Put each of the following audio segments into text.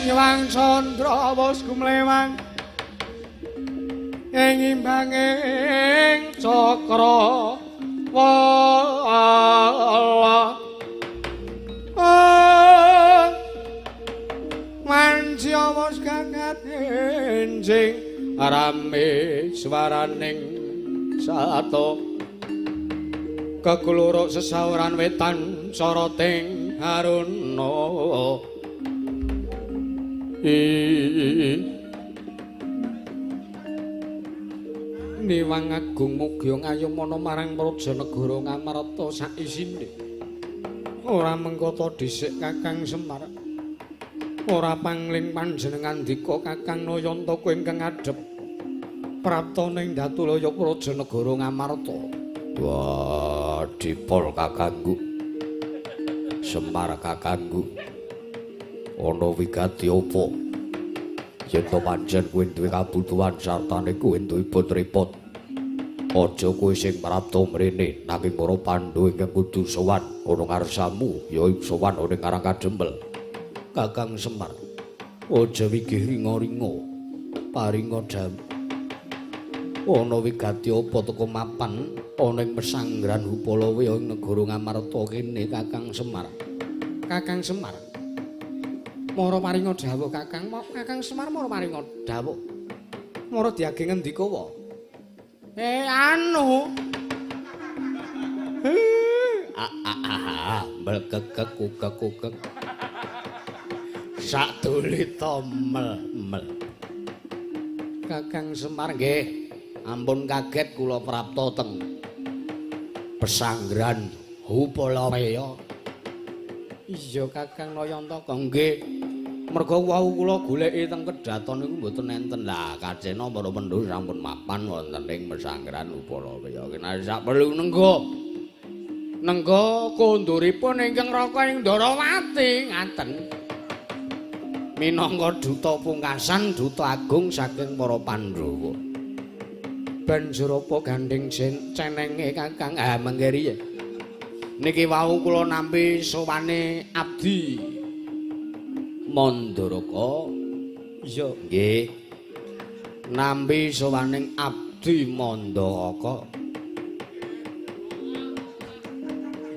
Nyewang candra wis gumlewang ing imbanging cakra wala. Wanci wis gagat enjing rame swaraning sato kekuluruk sesauran wetan soroting haruna. Niwang agung mugi ngayomana marang praja negara Ngamarta saisine. Ora mengkota dhisik Kakang Semar. Ora pangling panjenengan dika Kakang Nayantaka ingkang ngadhep prapta ning Datulaya praja negara Ngamarta. Wah, dipol kakangku. Semar kakangku. Ana wigati apa? Yen to pancen kowe duwe kabutuhan sartane kowe duwe repot. Aja kowe sing prapta mrene nanging para Pandhawa ingkang kudu sowan ana ngarsamu ya sowan ana ing Karang Kadempel. Kakang Semar, aja wigih ringa-ringa paringa dawuh. Ana wigati apa teka mapan ana ing pesanggrahan Hupalawya ing negara Ngamarta kene Kakang Semar. Kakang Semar, mara paringa dawuh Kakang, Kakang Semar mara paringa dawuh. Mara diage ngendika wae. Anu. Mel kekek kukek. Sadulita mel. Kakang Semar nggih, ampun kaget kula prapta teng pesanggrahan Hupalawya. Iya Kakang Nayantaka nggih. Merga wau kula goleki teng kedhaton niku mboten enten. Lah kacena para Pandhawa sampun mapan wonten ing pesanggrahan Hupalawya. Kena sak perlu nengga. Nengga konduripun ingkang Raka ing Ndarawati ngaten. Minangka duta pungkasan, duta agung saking para Pandhawa. Banjur apa gandeng cenenge Kakang? Ah mengke riye. Niki wau kula nampi sowane abdi Mandaraka. Iya nggih. Nampi sowaning abdi Mandaraka.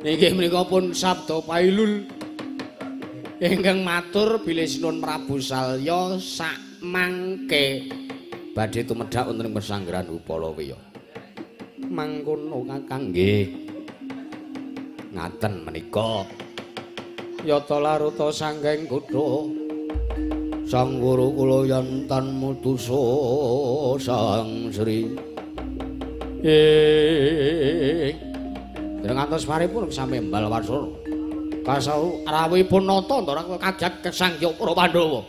Inggih menika pun sabda pailul ingkang matur bilih Sinun Prabu Salya sakmangke badhe tumedhak wonten ing pesanggrahan Hupalawya. Mangkono Kakang nggih. Ngaten menika. Yata laruta sanggeng kutha Sang Guru kula yantan mutusa Sang Sri. Dereng ngantos paripun sami embal wasana. Kasau rawuhipun nata ndara kaget kesangya para Pandhawa.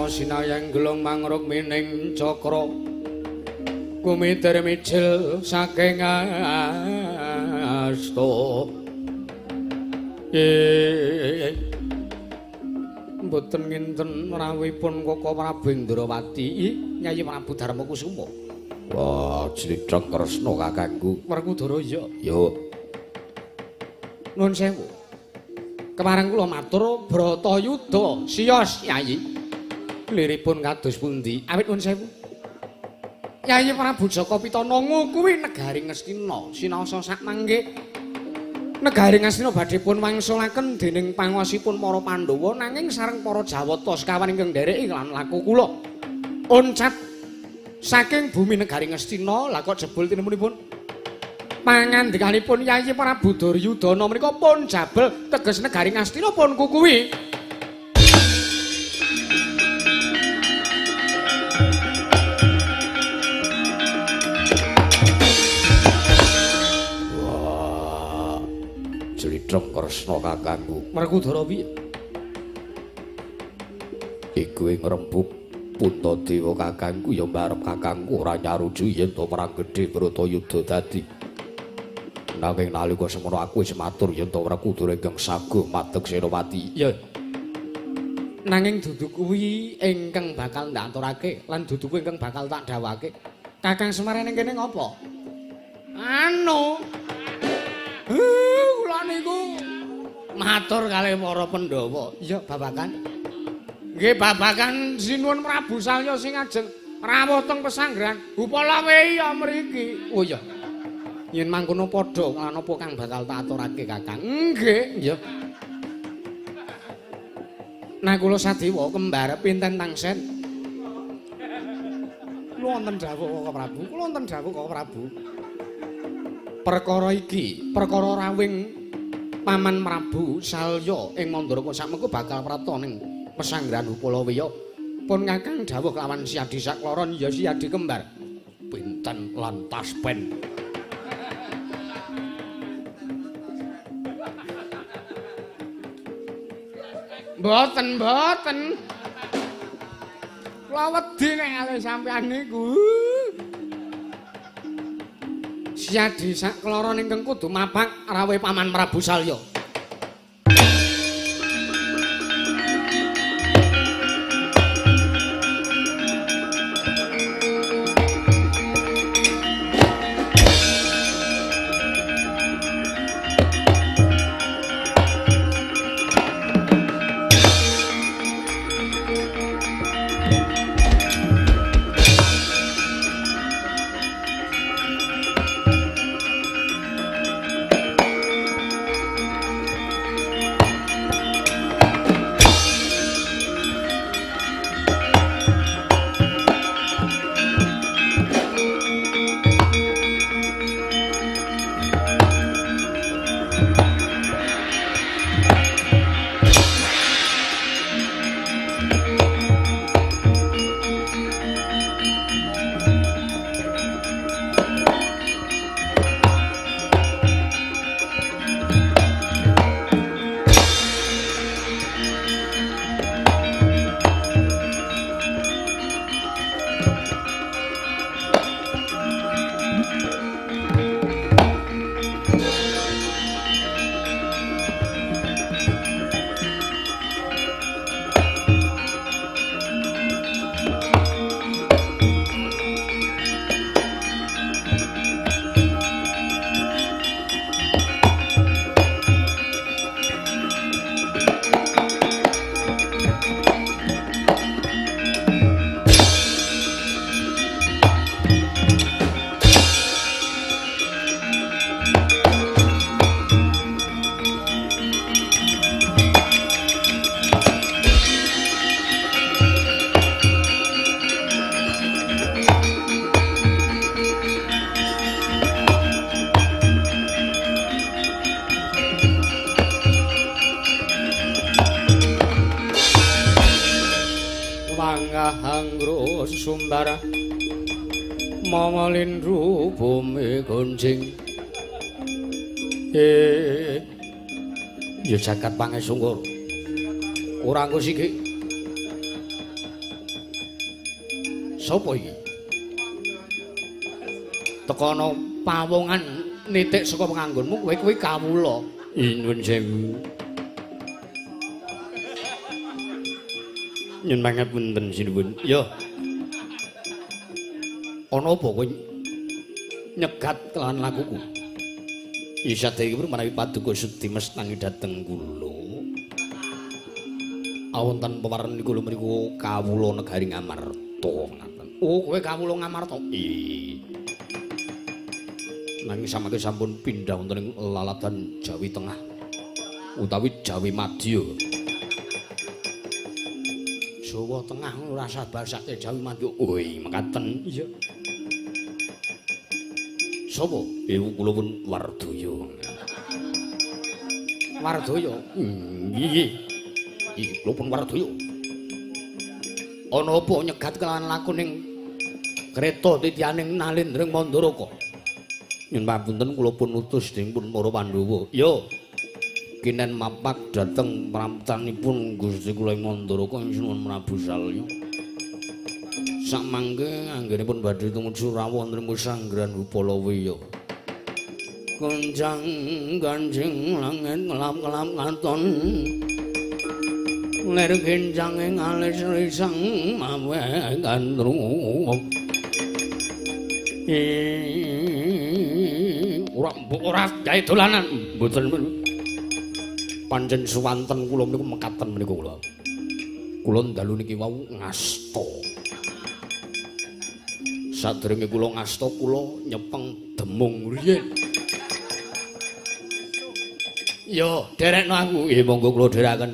Sinayang gelung mangruk mining cakra kumitir mijil saking asta. Mboten nginten rawuhipun Koko Prabu Indrawati, Nyai Prabu Darmakusuma. Wah, jlidhek Kresna kakangku. Werkudara iya. Yo. Nuwun sewu. Kepareng kula matur Bratayuda siyos Nyai. Liripun kados pundi? Awit nuwun sewu. Nyai Prabu Jaka Pitana kuwi negari Ngastina, sinaosa sak mangke. Negari Ngastina badhe pun wangsulaken dening panguwasipun para Pandhawa nanging sareng para Jawata sekawan ingkang ndereki lan laku kula. Oncat saking bumi negari Ngastina lha kok jebul tinemunipun pangandikanipun Yayi Prabu Duryudana menika pun jabel teges negari Ngastina pun kukuwi. Jlitreng Kresna kakangku. Werkudara piye? Iku ing rembug Puntadewa kakangku ya mbarep kakangku ora nyaruju yen to perang gedhe Bratayuda dadi. Nanging nalika semono aku wis matur yen to Werkudara ingkang saguh madeg Senopati. Ya. Nanging dudu kuwi ingkang bakal ndak aturake lan dudu kuwi ingkang bakal tak dawake. Kakang Semar ning kene ngopo? Anu. Kula niku matur kalih para Pandhawa. Iya, babagan. Nggih, babagan sinuwun Prabu Salya sing ajeng rawuh teng pesanggrahan Upalaweya mriki. Oh iya. Yen mangkono padha lan apa kang bakal tak aturake, Kakang? Nggih, iya. Nah kula Sadewa kembar pinten tangsen? Kula wonten dawuh Kaka Prabu, kula wonten dawuh Kaka Prabu. Perkara iki, perkara rawing Paman Prabu Salya ing Mandaraka sakmengko bakal prata ning pesanggrahan Upalaweya. Pun Kakang dawuh kelawan Siadi Sakloron ya Siadi kembar. Pinten lan taspen. Mboten, mboten. Kula wedi nek kalih sampeyan niku. Siadi Sakloron ingkang kudu mapak rawuh Paman Prabu Salya. Sumbara mama lindru bumi gonjing ya jagat pangesungkur ora nggo siki sapa iki tekono pawongan nitik saka panganggonmu kowe kuwi kawula. Nyuwun sewu. Nyuwun pangapunten sinuwun. Ya. Ana apa kowe nyegat kelawan lakuku? Isadaya menawi paduka sudi mestangi dhateng kula. Awonten pewarni kula mriku kawula negari Ngamarta ngaten. Oh, kowe kawula Ngamarta? Iya. Nanging samangke sampun pindhah wonten ing laladan Jawi Tengah utawi Jawi Madya. Jawa Tengah ora usah basake Jawi Madya. Oh, mekaten. Iya. Sapa? Iku kula pun Wardaya. Wardaya? Nggih. Iki kula pun Wardaya. Ana apa nyegat kelawan lakuning kreta titianing Nalendra Mandaraka? Nyuwun pamunten kula pun utus dening pun para Pandhawa. Yo. Kinen mapak dhateng pramtanipun Gusti kula ing Mandaraka ing Sinuwun Prabu Salya. Sakmangke anggenipun badhe tumuju rawuh wonten pesanggrahan Upalawya. Gonjang ganjing langit ngelap-ngelap katon. Lir genjange alis risang mawe gandrung. Ora ora gawe dolanan mboten. Pancen suwanten kula niku mekaten menika kula. Kula dalu niki wau ngasta. Sadurunge kula ngasta kula nyepeng demung riyin. Yo, derekno aku. Nggih, monggo kula dherekaken.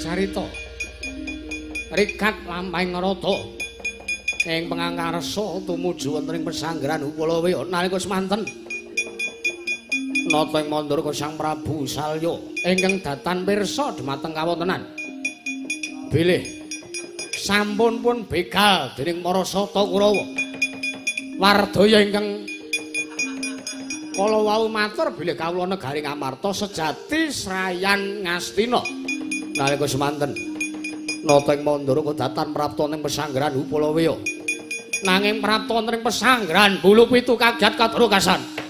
Carita rikat lampahing rata ing pangangarsa tumuju wonten ing pesanggrahan Upalawya nalika semanten nata ing Mandaraka Sang Prabu Salya ingkang datan pirsa dhumateng kawontenan bilih sampun pun begal dening para Sata Kurawa. Wardaya ingkang kala wau matur bilih kawula negari Ngamarta sejati srayan Ngastina. Nalika semanten nata ing Mandaraka datan prapta ning pesanggrahan Upalawya nanging prapta wonten ing pesanggrahan Bulu Pitu kagiat kadrokasan.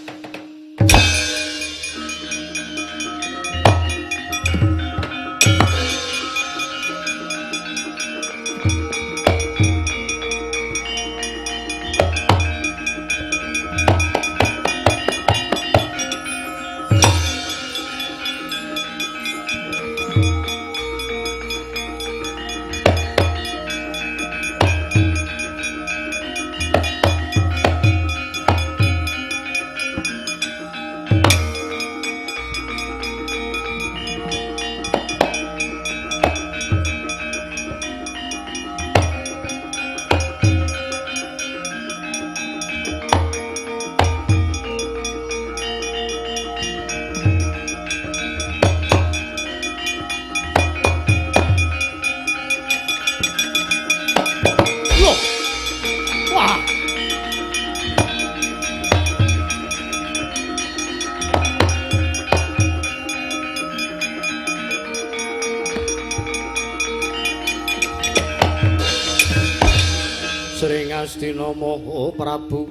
Astina Maha Prabu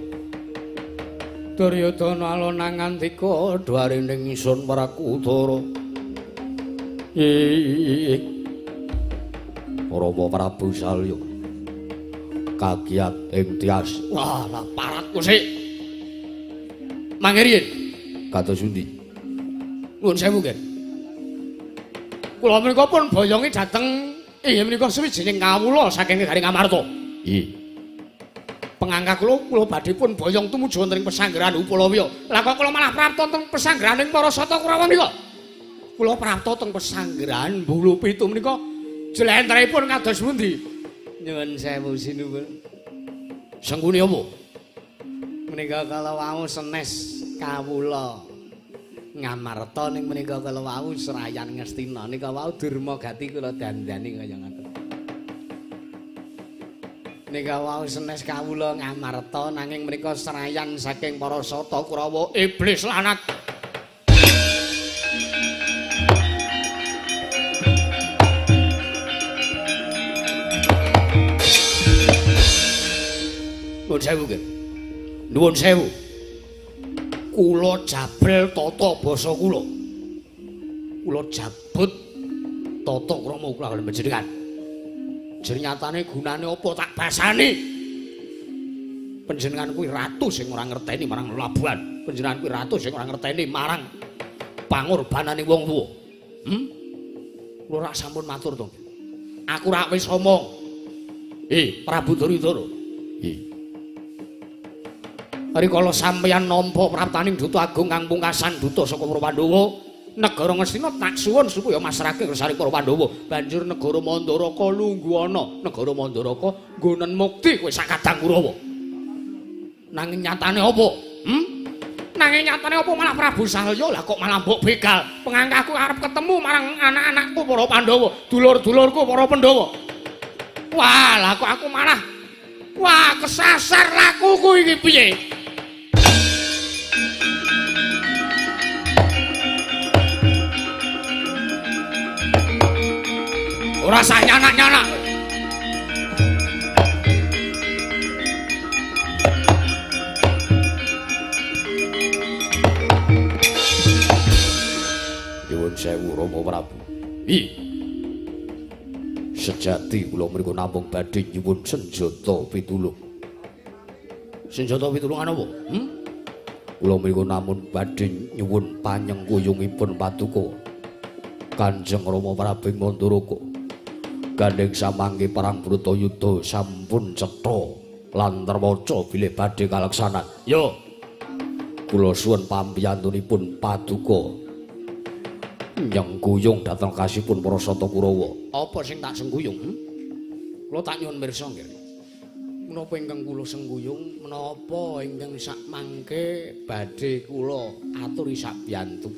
Duryudana alon ngandika dwarining ingsun Prakudara. Rama Prabu Salya kagiat ing tias. Wah, lah paratku sik. Mangke riyin kados pundi? Nuwun sewu nggih. Kula menika pun boyongi dhateng inggih menika suwijining kawula saking negari Ngamarta. Nggih. Pengangka kula kula badhe pun boyong tumuju wonten ing pesanggrahan Upalawya. Lah kok kula malah prapta teng pesanggrahaning para Sata Kurawa menika? Kula prapta teng pesanggrahan Bulu Pitu menika jlentrehipun kados pundi? Nyuwun sewu sinuwun. Sengkuni apa? Menika kala wau senes kawula Ngamarta ning menika kala wau srayan Ngastina nika wau durma gati kula dandani kaya ngoten. Nika wau senes kawula Ngamarta nanging menika serayan saking para Sata Kurawa iblis lanat. Nuwun sewu nggih. Nuwun sewu. Kula jabel tata basa kula. Kula jabut tata krama kula panjenengan. Jer nyatane gunane apa tak basani? Panjenengan kuwi ratu sing ora ngerteni marang lelabuhan. Panjenengan kuwi ratu sing ora ngerteni marang pangorbanane wong tuwa. Kula rak sampun matur to. Aku rak wis omong. Prabu Duryudana. Rikala sampeyan nampa praptaning Duta Agung kang pungkasan duta saka para Pandhawa, negara Ngastina tak suwun supaya masrahke kersane para Pandhawa. Banjur negara Mandaraka lungguhana, negara Mandaraka nggonen mukti kowe sakadang Kurawa. Nanging nyatane apa? Nanging nyatane apa malah Prabu Salya lah kok malah mbok begal. Pengangkahku arep ketemu marang anak-anakku para Pandhawa, dulur-dulurku para Pandhawa. Wah, lah kok aku malah wah kesasar lakuku iki piye? Ora sah nyanak-nyanak. Nyuwun sewu Rama Prabu. Sejati kula mriku namung badhe nyuwun senjata pitulung. Senjata pitulungan apa? Kula mriku namung badhe nyuwun panyengkuyungipun paduka Kanjeng Rama Prabu Mandaraka. Gandeng samangke perang Bratayuda sampun cetha lan terwaca bilih badhe kaleksanan. Yo, kula suwun pampiyantunipun paduka nyengkuyung dhateng kasipun para Sata Kurawa. Apa sing tak sengkuyung? Kula tak nyuwun pirsa nggih. Menapa ingkang kula sengkuyung, menapa ingkang sakmangke badhe kula aturi sabiyantu?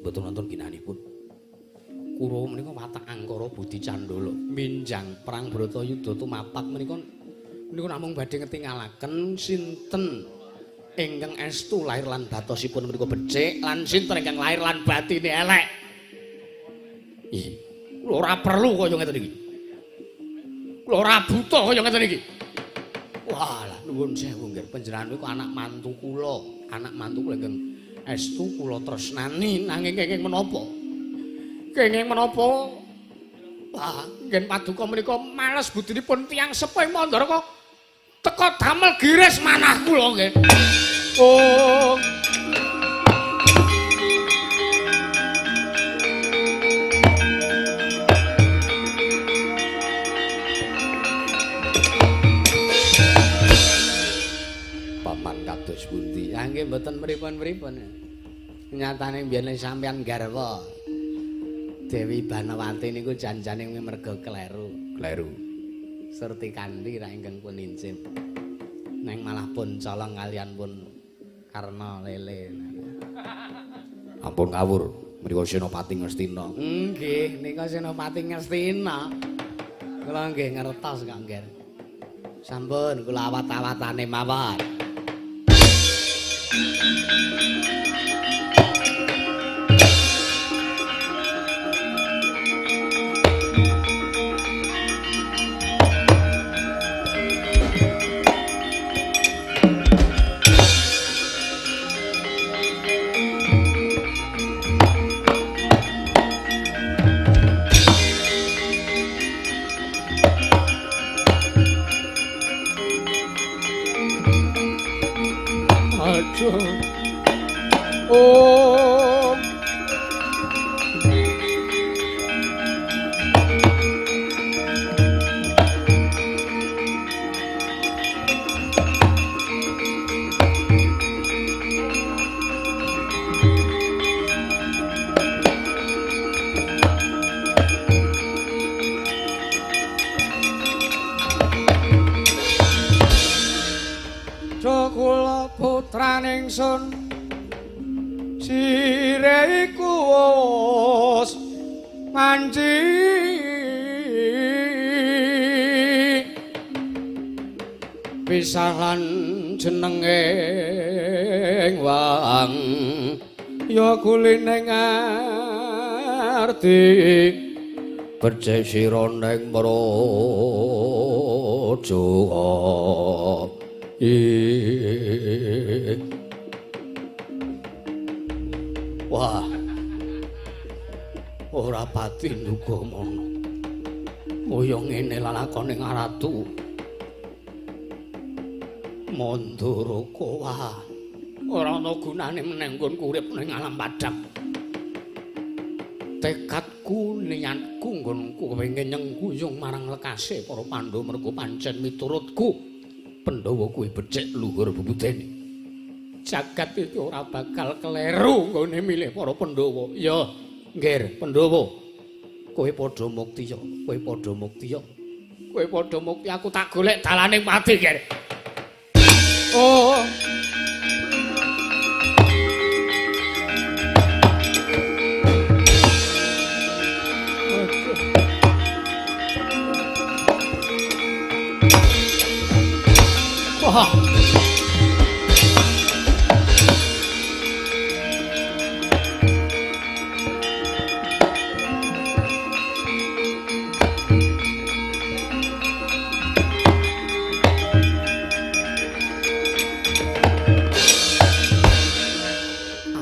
Mboten wonten ginanipun. Kurawa menika watak angkara budi candala. Minjang perang Bratayuda tumapak menika namung badhe ngetingalaken sinten ingkang estu lahir lan batosipun menika becik lan sinten ingkang lahir lan batine elek. Kula ora perlu kaya ngeten iki. Kula ora buta kaya ngeten iki. Wah, lah nuwun sewu nggih panjenengan niku anak mantu kula, anak mantu kula ingkang estu kula tresnani nanging kenging menapa? Kenging menapa? Wah, ngen paduka menika males budinipun tiyang sepuh Mandaraka teka damel giris manah kula nggih. Oh. Paman kados pundi? Ya nggih mboten mripun-mripun. Nyatane mbiyen sampeyan garwa Dewi Banawati niku janjane merga kleru. Kleru. Surti Kandi ra ingkang pun incim. Neng malah pun colong kalian pun Karna lele. Ampun ngawur, mriku Senopati Ngastina. Nggih, nika Senopati Ngastina. Kula nggih ngertos kok, Nggih. Sampun kula awat-awatane mawon. Oh. Kula putraning sun sire iku wis manci pisahan jenenge wang ya kuline ngarti becik sira ning praja. Wah, ora pati nduga mono. Oh ya ngene lalakone Ratu. Manduraka wah. Ora ana gunane meneh nggonku urip ning alam padhang. Tekadku niatku nggonku kepengin nyengkuyung marang lekase para Pandhawa mergo pancen miturutku Pandhawa kuwi becik luhur bubutene. Jagat iki ora bakal kleru nggone milih para Pandhawa. Ya, nggir Pandhawa. Kowe padha mukti ya, kowe padha mukti ya. Kowe padha mukti aku tak golek dalane mati, Ger. Oh. Wah.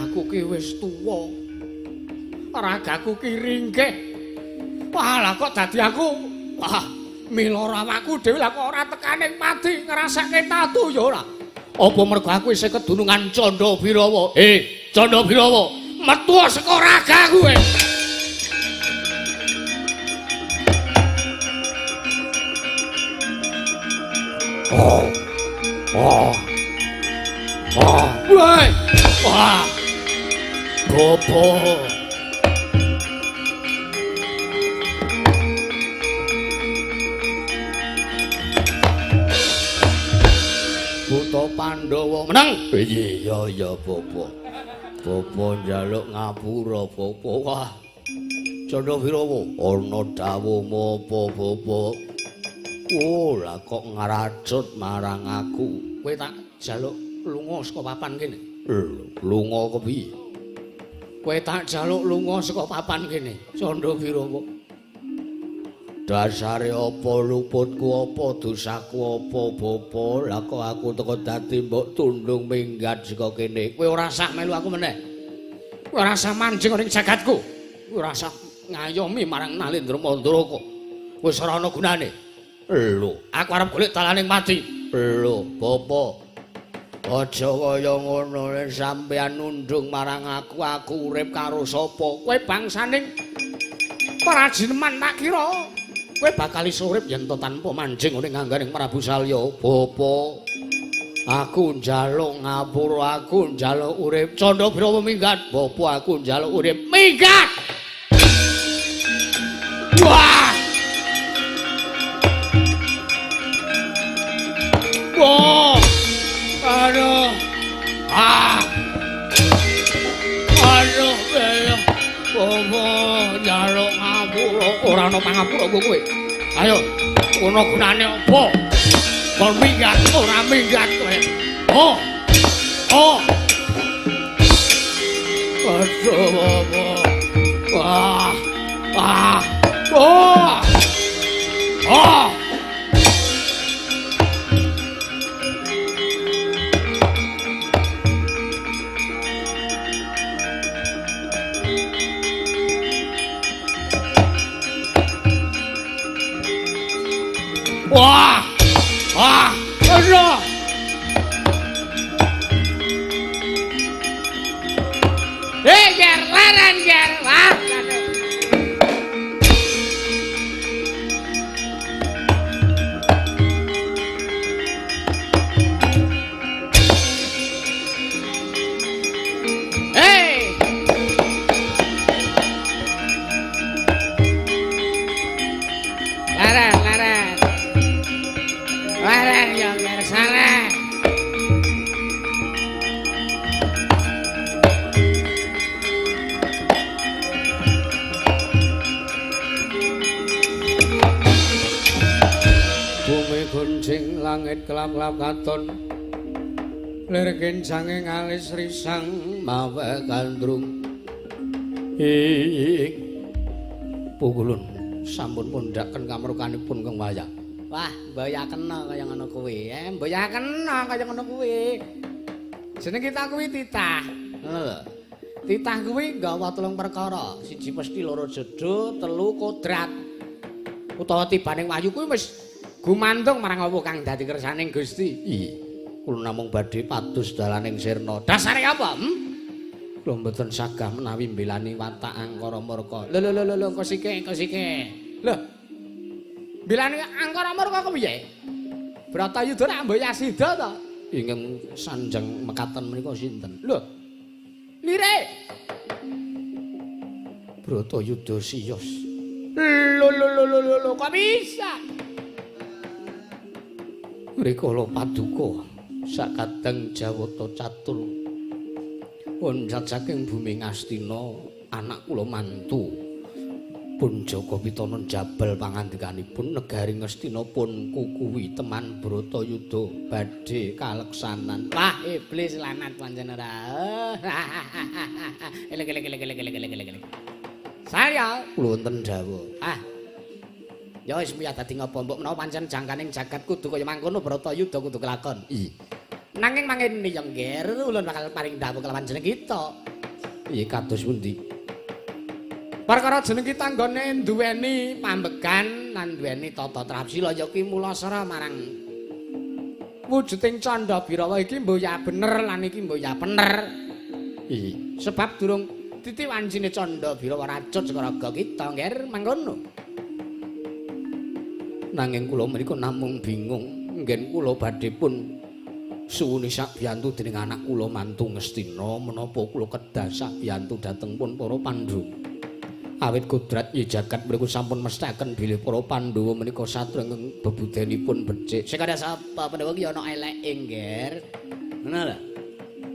Aku ki wis tuwa. Ragaku ki ringkih. Wah, lah kok dadi aku. Wah, mila awakku dhewe lah kok ora tekane mati ngrasake tatu ya ora. Apa mergo aku isih kedunungan Candha Birawa? Candha Birawa, metu saka ragaku. Oh. Oh. Oh. Woi. Wah. Gopo. Buta Pandhawa meneng. Iya ya Bapak. Bapak njaluk ngapura Bapak. Wah. Candha Birawa, ana dawuhmu apa Bapak? Oh, lah kok ngracut marang aku. Kowe tak jaluk lunga saka papan kene. Lunga kepiye? Kowe tak jaluk lunga saka papan kene, Candha Birawa. Dasare apa luputku apa dosaku apa Bapak? Lah kok aku teko dadi mbok tundung minggat saka kene. Kowe ora sah melu aku meneh. Kowe ora sah manjing ning jagatku. Kowe ora sah ngayomi marang Nalendra Mandaraka. Wis ora ana gunane. Lho, aku arep golek dalane mati. Lho, Bapak. Aja kaya ngono, sampeyan nundung marang aku, aku urip karo sapa? Kowe bangsaning Prajineman tak kira. Kowe bakal iso urip yen to tanpa manjing ning angganing Prabu Salya. Bapak, aku njaluk ngapura, aku njaluk urip. Candha Birawa minggat. Bapak, aku njaluk urip. Minggat. Wah! Wah! Aduh. Ah. Aduh, ayo. Bapak njaluk ngapura, ora ana pangapura kowe. Ayo, ono gunane apa? Kon minggat, ora minggat kowe. Oh. Oh. Aduh, Bapak. Wah. Wah. Oh. Oh. Wah! Wah! Aduh! Ger, leren, ger. Wah! Hei! Leren, leren. Leren ya, ger, sareng. Bumi gunjing langit kelap-kelap katon, lir kencange ngalis risang mawe gandrung. Ing pukulun sampun pundhaken kamrukanipun Kang Wayang. Wah, mbaya kena kaya ngono kuwi. Mbaya kena kaya ngono kuwi. Jeneng kita kuwi titah. Ngono lho. Titah kuwi nggawa telung perkara. Siji pesti, loro jedho, telu kodrat. Utawa tibaning wahyu kuwi wis gumantung marang apa kang dadi kersaning Gusti. Iya, kula namung badhe pados dalaning sirna. Dasare apa? Kula mboten sagah menawi mbelani watak Angkara Murka. Lho lho lho lho kok sike kok sike. Lho. Mbelani Angkara Murka kepiye? Bratayuda rak mbok yasida to? Ingkang sanjang mekaten menika sinten? Lho. Lire. Bratayuda siyos. Lho lho lho lho lho kok bisa? Rikala paduka sakadang Jawata catur loncat saking bumi Ngastina anak kula mantu pun Jaka Pitana jabal pangandikanipun negari Ngastina pun kukuwi teman Bratayuda badhe kaleksanan. Wah iblis lanat pancen ora. Elek elek elek elek elek elek elek. Saya kula wonten dawuh. Ah. Ya wis miyah dadi ngapa mbok menawa pancen jangkaning jagat kudu kaya mangkono Bratayuda kudu kelakon. Iya. Nanging mangene ya Ngger, ulun bakal paring dawuh kelawan jeneng kita. Iya kados pundi? Perkara jeneng kita nggone duweni pambegan lan duweni tata trapsila ya kuwi mulasara marang wujuding Candha Birawa iki mbok ya bener lan iki mbok ya pener. Iya. Sebab durung titi wancine Candha Birawa racut saka raga kita, Ngger, mangkono. Nanging kula menika namung bingung nggen kula badhe pun suwuni sakbiyantu dening anak kula mantu Ngastina menapa kula kedah sakbiyantu dhateng pun para Pandhawa. Awit kodrat Nyi Jagat mriku sampun mesthekaken bilih para Pandhawa menika satria ingkang bebudenipun becik. Sing kada sapa Pandhawa ki ana eleke, Ngger. Ngono lho.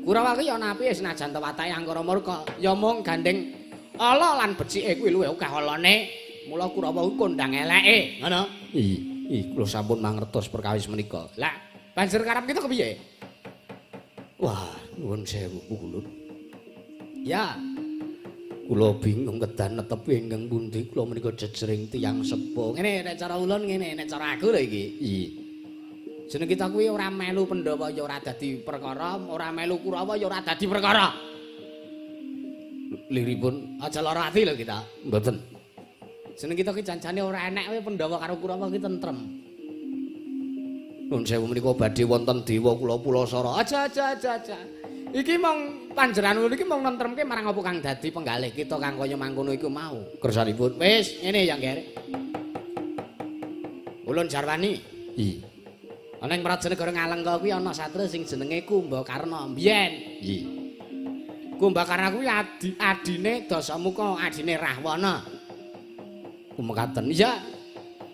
Kurawa ki ana apike senajan to watake Angkara Murka, ya mung gandeng ala lan becike kuwi luwih akeh alane. Mula Kurawa kuwi kondang eleke, ngono. Ih, kula sampun mangertos perkawis menika. Lah, banjur karep kita kepiye? Wah, nuwun sewu kula. Ya. Kula bingung kedah netepi ingkang pundi kula menika jejering tiyang sepuh. Ngene nek cara ulun ngene, nek cara aku lho iki. Iya. Jeneng kita kuwi ora melu Pandhawa ya ora dadi perkara, ora melu Kurawa ya ora dadi perkara. Liripun aja lara ati lho kita. Mboten. Jeneng kita ki janjane ora enek kowe Pandhawa karo Kurawa ki tentrem. Nuwun sewu menika badhe wonten dewa kula Pulasara. Aja aja aja aja. Iki mong panjenengan ulun iki mong nentremke marang apa kang dadi penggalih kita kang kaya mangkono iku mau. Kersanipun wis ngene ya, Ngger. Ulun jarwani. Iya. Ana ing Prajanegara Ngalengka kuwi ana satria sing jenenge Kumbakarna mbiyen. Iya. Kumbakarna kuwi adine Dasamuka, adine Rahwana. Kumekaten. Iya.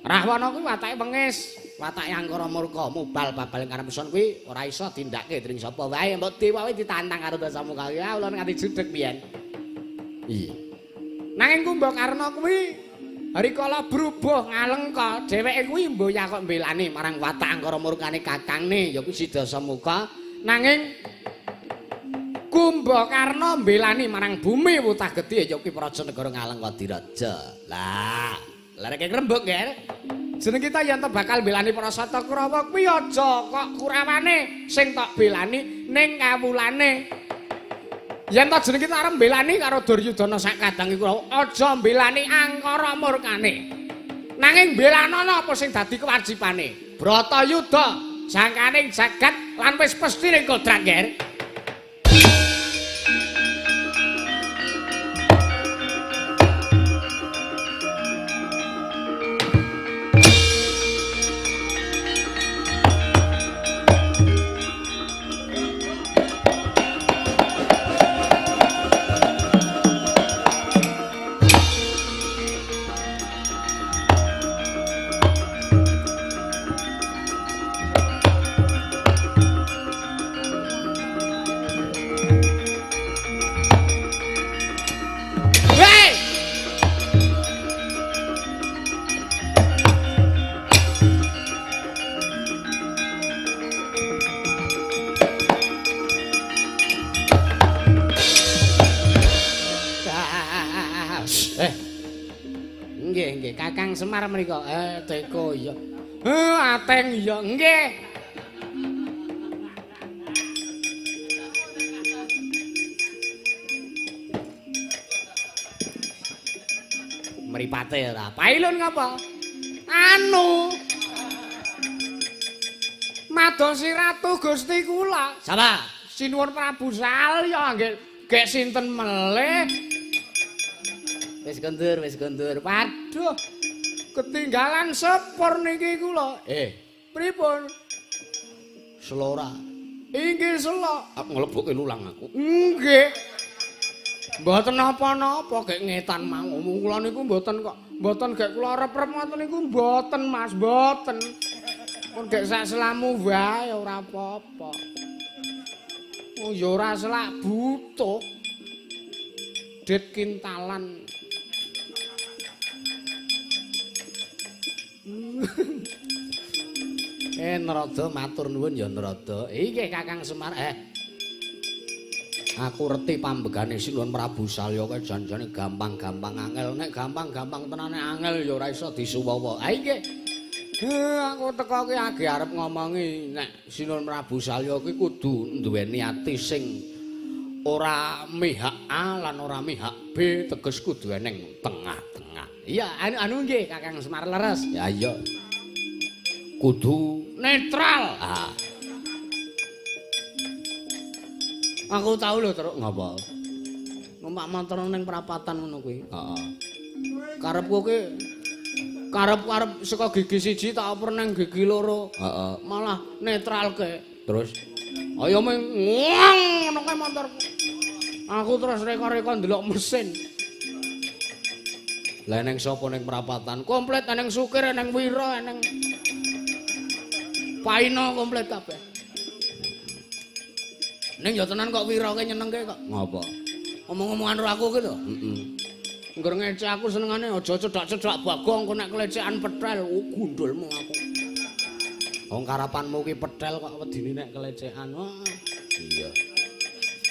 Rahwana kuwi watake wengis, watake Angkara Murka, mubal babal karepson kuwi ora iso tindake dening sapa wae, mbok dewa wae ditantang karo Dasamuka. Ya ulun nganti judeg mbiyen. Iya. Nanging Kumbakarna kuwi rikala brubuh Ngalengka, dheweke kuwi mboyah kok mbelani marang watak Angkara Murkane kakangne ya kuwi si Dasamuka. Nanging Kumbakarna mbelani marang bumi wutah gedhe ya kuwi Prajanegara Ngalengka Diraja. Lah, lereke rembug, Nger. Jeneng kita yen to bakal mbelani para Sata Kurawa kuwi aja kok Kurawane sing tok belani ning kawulane. Yen to jeneng kita arep mbelani karo Duryudana sak kadang iku aja mbelani Angkara Murkane. Nanging belanana apa sing dadi kewajibane? Bratayuda jangkaning jagat lan wis pesthi ning kodrat, Nger. Nggih, Kakang Semar menika. Teko iya. Ateng iya. Nggih. Mripate ora. Pailun ngapa? Anu. Madosi Ratu Gusti kula. Sapa? Sinuwun Prabu Salya nggih. Gek sinten melih? Wis kondur, wis kondur. Waduh. Ketinggalan sepur niki kula. Pripun? Selora. Inggih selo. Aku nglebokke lulang aku. Nggih. Mboten napa-napa gek ngetan mau. Kula niku mboten kok. Mboten gek kula rep-rep ngoten niku mboten Mas, mboten. Mun gek sak selamu wae ora apa-apa. Oh ya ora selak butuh. Dit kintalan. Narada matur nuwun ya Narada. Iki Kakang Semar. Aku reti pambegane Sinuwun Prabu Salya kae jan-jane gampang-gampang angel. Nek gampang-gampang tenane angel ya ora iso disuwawa. Ha iki. Aku teko ki age arep ngomongi nek Sinuwun Prabu Salya ki kudu duweni ati sing ora mihak A lan ora mihak B, teges kudu eneng tengah-tengah. Iya, anu nggih Kakang Semar leres. Ya iya. Kudu netral. Ah. Aku tau lho teruk ngapa? Numpak motor ning prapatan ngono kuwi. Heeh. Karepku ki karep-karep saka gigi siji tak oper nang gigi loro. Heeh. Malah netralke. Terus ayo meng ngono kae motorku. Aku terus reka-reka ndelok mesin. Lah neng sapa ning prapatan? Komplit eneng sukir, eneng wira, eneng Paino komplit kabeh. Ning ya tenan kok wira ki nyenengke kok. Ngapa? Omong-omongan karo aku ki lho. Heeh. Ngger ngece aku senengane aja cedak-cedak Bagong engko nek kelecekan petel, oh gundulmu aku. Wong karapanmu ki petel kok wedine nek kelecekan. Wah. Iya.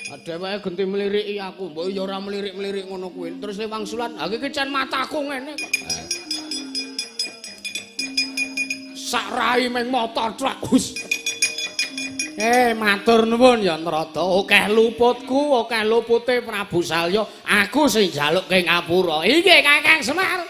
Dheweke genti mliriki aku, mbok ya ora mlirik-mlirik ngono kuwi. Terus le wangsulan, ha iki cen mataku ngene kok. Sak rai ming mata truk. Matur nuwun ya Narada. Akeh luputku, akeh lupute Prabu Salya. Aku sing njalukke ngapura. Inggih Kakang Semar.